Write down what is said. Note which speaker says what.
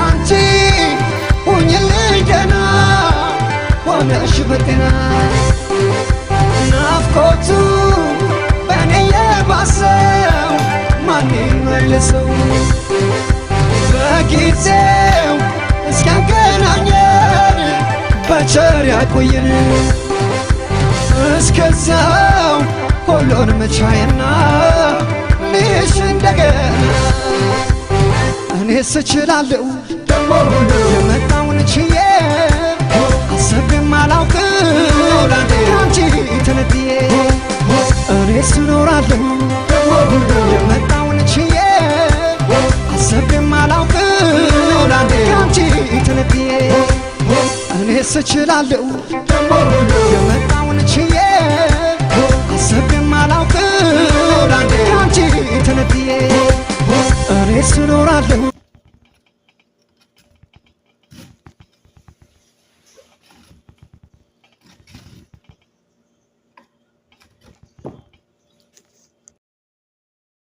Speaker 1: አንቺ ሁኚልኝ ደህና ሆነሽ በጤና። ናፍቆቱ በእኔ የባሰው ማን ይመልሰው? በጊዜው እስኪያገናኘን በቸር ያቆየን። እስከዚያው ሁሉን ቻይና ልሽ እንደገና። እኔስ እችላለሁ የመጣውን ችዬ፣ አስቤም አላውቅም ከአንቺ ተነጥዬ። እኔስ እኖራለሁ የመጣውን ችዬ፣ አስቤም አላውቅም ከአንቺ ተነጥዬ። እኔስ እችላለሁ የመጣውን ችዬ፣ አስቤም አላውቅም ከአንቺ ተነጥዬ። እኔስ እኖራለሁ።